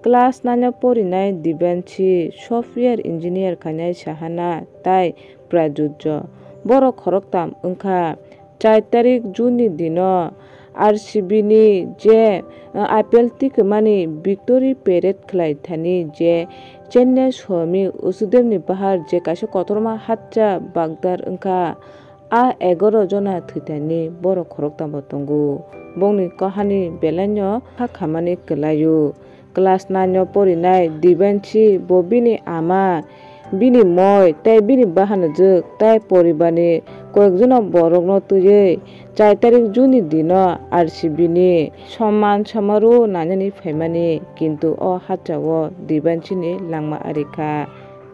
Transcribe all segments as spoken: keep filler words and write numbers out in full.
class nine o porinai Dibanshi, software engineer khainai Sahana tai Prajujjo. Borok khoroktam wngkha. Char tarik June ni dino R C B ni je, uh, I P L tikimani victory parade khlai thani je Chennai Swami Vasudev ni bahar je kaisa kotorma hatcha bagdar wngkha. A egaroh jona thwithani borok khoroktambo tongo. Bongni kahani belaino kha khamani kwlaio. Class nine o porinai Dibanshi bo bini ama, bini moi tei bini bahanajwk tei poribarni koyekjono borokno twiwi char tarik June ni dino R C B ni somman samaru nainani phaimani, kintu o hachao Dibanshini langma ari kha.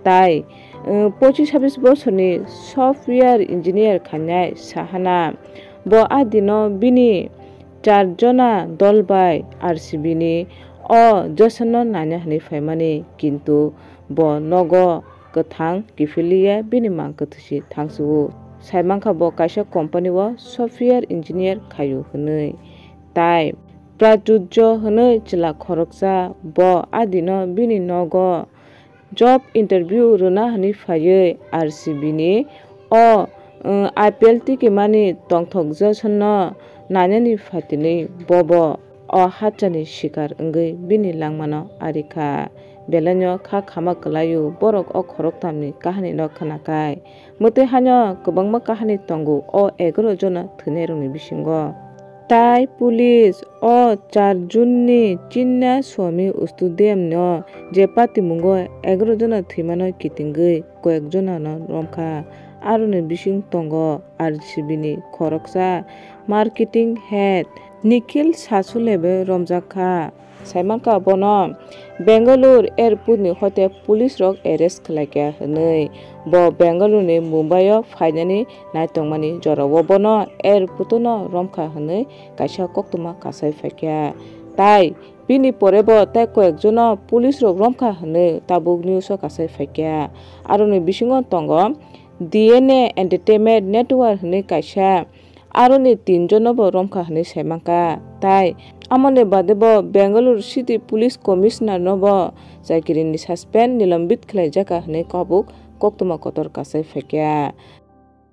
Tai, eh, pochis sabis bosorni software engineer khainai Sahana. Bo a dino bini char jona dol bai R C B ni o Jasonno naina hwnwi phaimani, kintu bo nogo kwthang kiphilwi ya bini mang kwthwi si thangsugo. Saimankha bo kaisa company o software engineer khaio hwnwi. Tai Prajujjo hwnwi chwla khoroksa bo a dino bini nogo job interview rwna hwnwi phaiwi R C B ni o, uh, I P L tikimani tongthok Jasonno nainani phaitini bobo o hachani sikar wngwi bini langmano ari kha. Belaino kha khama kwlaio borok o khoroktamni kahanino khwnakhai. Mwtwi haino kwbangma kahani tongo o egaroh jona thwinairokni bisingo. Tai police o char June ni Chinna Swami Vasudev no je patimungo egaroh jona thwimano kitingwi koyek jonano romkha. Aroni bising tongo R C B ni khoroksa marketing head Nikhil Sasule bo romjak kha. Saimankha bono Bangalore airport ni hoite police rok arrest khlaikha hwnwi. Bo Bangalore ni Mumbai o phainani naitongmani jorao bono airport no romkha hwnwi kaisa koktwma kasai phaikha. Tai bini pore bo tei koyek jono police rok romkha hwnwi tabuk news o kasai phaikha. Aroni bisingo tongo D N A Entertainment Network hwnwi kaisa. Aroni tin jono bo romkha hwnwi saimankha. Tai amoni bade bo Bangalore City Police Commissioner no bo chakirini suspend, nilambit khlaijakha hwnwi kabuk koktwma kotor kasai phaikha.